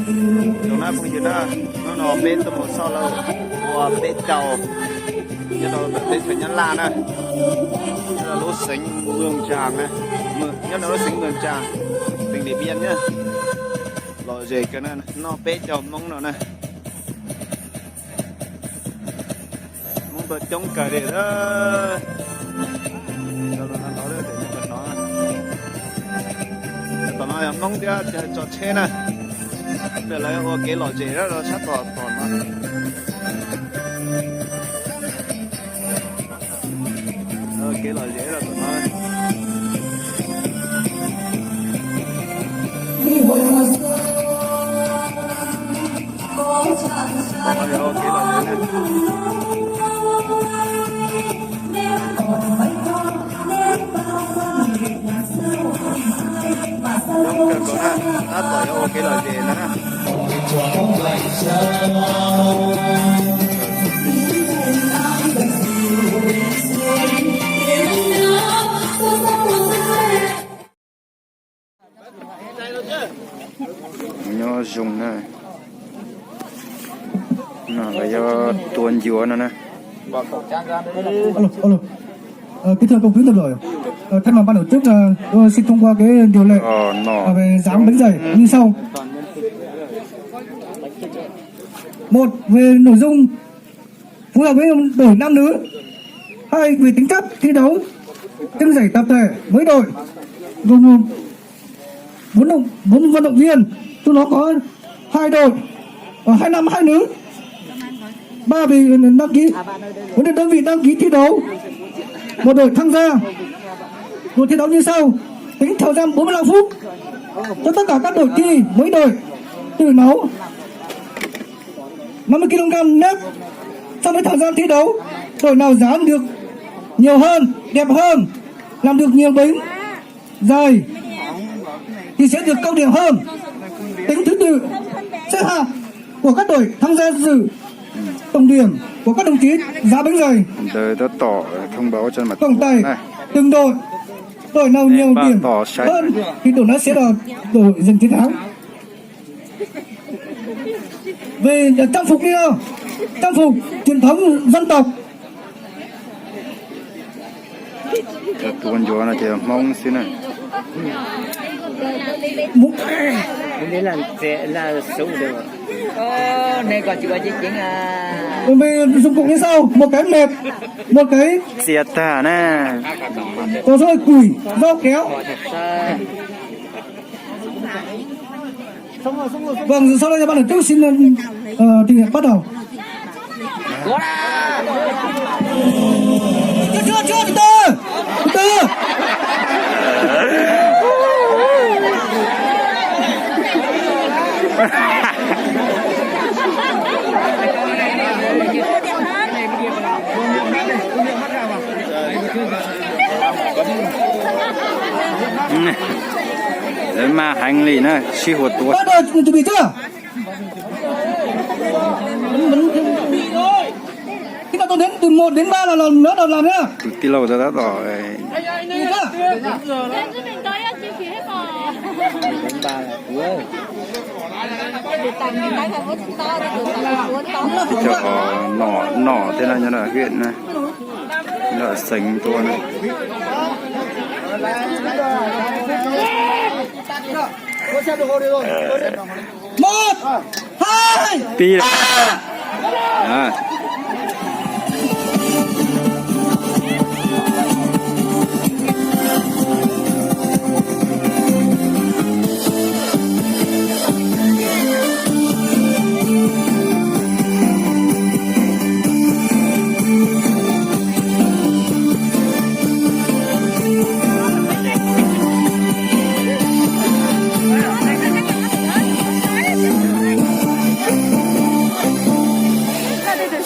Zoo na phooj ywg na, hnub no peb tuaj mus xauj lawv ua peb caug nyob rau ntawm teb chaws Nyab Laj na, nyob rau lub xeev Mường Chà na, nyob rau lub xeev Mường Chà, tỉnh Điện Biên na. Lom zem kawg na, noj peb caug Hmoob no na. Hmoob tuaj coob kawg li. Tom no yog Hmoob thiab tso tsheb na. Lawv ua kev lom zem rau sab tom tom no. Ua kev lom zem rau tom no. Tab tom yuav ua kev lom zem na. Nyob zoo na, no lawv yuav tua ncuav no na. Alo, alo. Ờ, kính thưa công chúng theo dõi, ờ, thay mặt ban tổ chức, ờ, tôi xin thông qua cái điều lệ, ờ, về dán bánh dày như sau. Một, về nội dung phối hợp với đội nam nữ. Hai, về tính chất thi đấu, tranh giải tập thể mỗi đội gồm bốn động, bốn vận động viên, trong đó có hai đội, ờ, hai nam, hai nữ. Ba vị đăng ký, bốn đơn vị đăng ký thi đấu, một đội tham gia. Đội thi đấu như sau: tính thời gian bốn mươi lăm phút cho tất cả các đội thi, mỗi đội tự nấu năm mươi ki lô gam nếp. So với thời gian thi đấu, đội nào dán được nhiều hơn, đẹp hơn, làm được nhiều bánh dày thì sẽ được cao điểm hơn. Tính thứ tự xếp hạng của các đội tham gia dự, tổng điểm của các đồng chí dán bánh dày. Tổng tài từng đội, đội nào nhiều điểm hơn thì đội đó sẽ là đội giành chiến thắng. Về trang phục đi nào, trang phục truyền thống dân tộc. Tua ncuav no ces Hmoob xwb na. Về dụng cụ như sau: một cái nệm, một cái txiav tag na, có dao, dao kéo. Vâng, sau đây là ban tổ chức xin, ờ, trình bày bắt đầu. Chưa, chưa, chưa, từ từ. Từ từ. Lawv maj heev li na, sib hua tua. Bắt đầu, chuẩn bị chưa? Khi nào tôi đếm từ một đến ba là, là bắt đầu làm nhá. Tus tij laug tab tom cov nom, nom thiab no nyob rau hwm na, nyob rau xeev tuaj na. Một, hai, pib.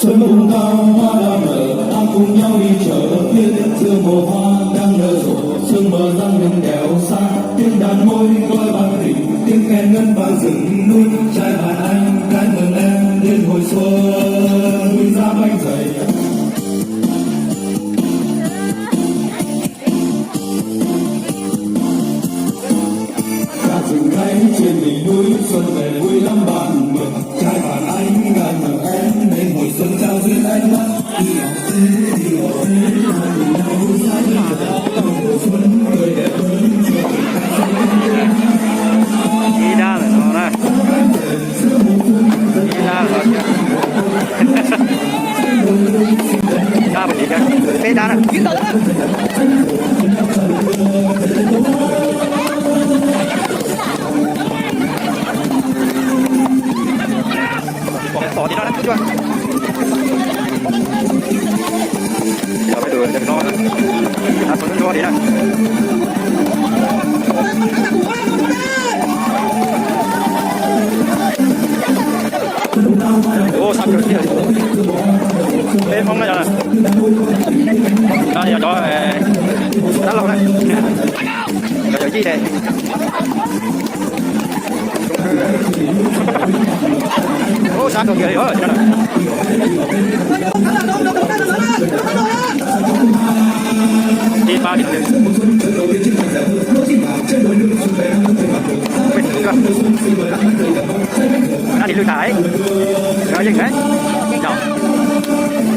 Xuân mùng tám hoa đào nở, ta cùng nhau đi chợ phiên, giữa mùa hoa đang nở rộ, sương mờ răng đèn kéo xa, tiếng đàn môi gói bạc tình, tiếng khen ngân vang rừng núi, trai bạn anh, gái mừng em, đến hội xuân, vui ra bánh dày. Cả rừng cây trên đỉnh núi, xuân về vui lắm. Cov peb tus no, a, peb tus no li na. Ua, sab kawg thiab. Peb Hmoob na yog, no yog cov, e, dab laug na, cov yawm yij ne. Ub, sab kawg kiag li. Ib pab li, dab li lwj tas,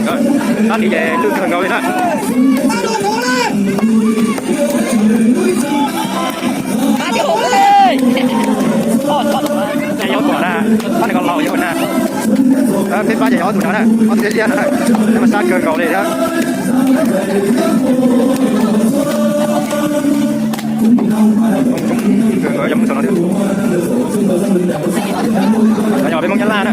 yeej, dab li ces lwj kawg nkaus li na. Ces yuav tuam na, pab neeg ko laus yuav na. Peb pab ces yog ob tug no na, ob tug liab liab no na, mas sab kawg nkaus li thiab. Yog peb Hmoob Nyab Laj na.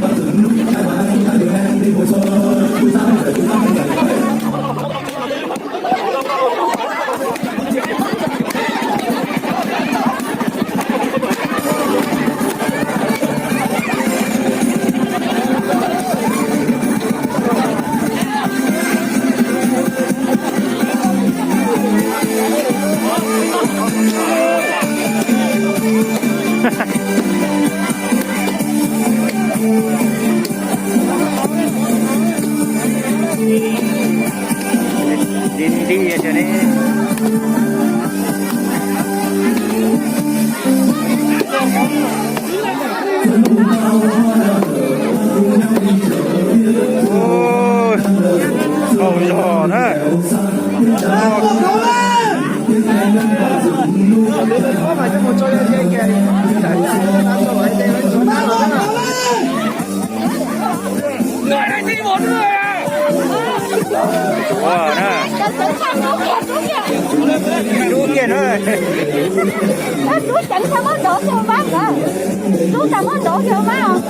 Nti nti tiag ne. Ua, hau zog na. Ua na. Rub kiag na. Rub ceev tau muab nrov xyaw mab nkawd. Rub tau muab nrov xyaw mab os.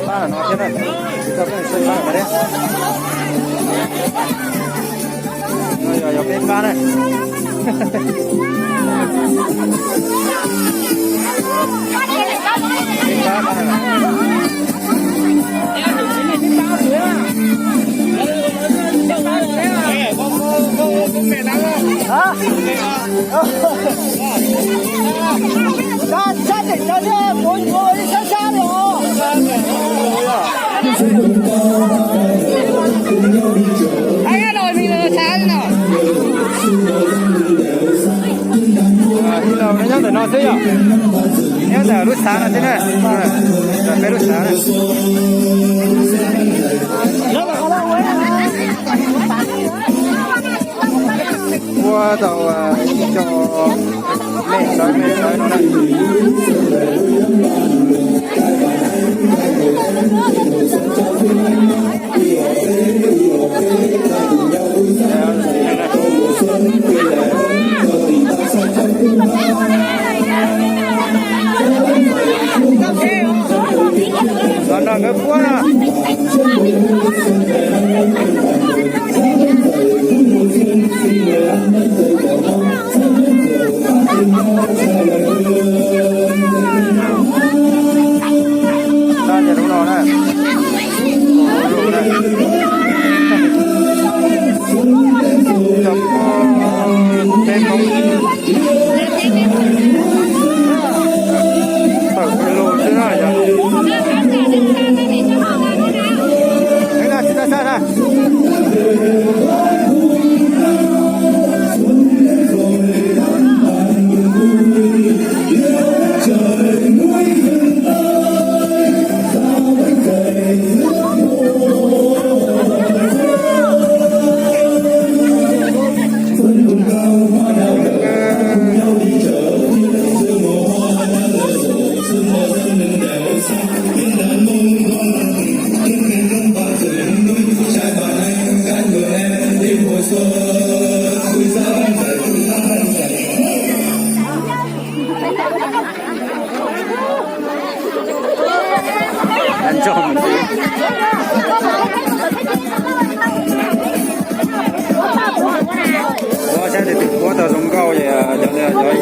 Pab no thiab na, pab no thiab. No yog, yog peb pab na. Peb pab, pab na. Hả? Sab tim cov thiab puv nyuv ib sab sab li os. Ib los nyob ntawm no xwb yom, nyob ntawm lub xav no xwb na, peb lub xav na. Ua tau ib co me sawv me sawv no na. Los nrog nkawd puab no.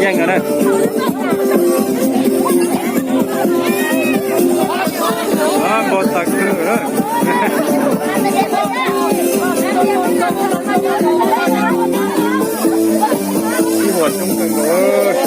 Yeej na. Npau taws kawg. Ib huam coob kawg nkaus.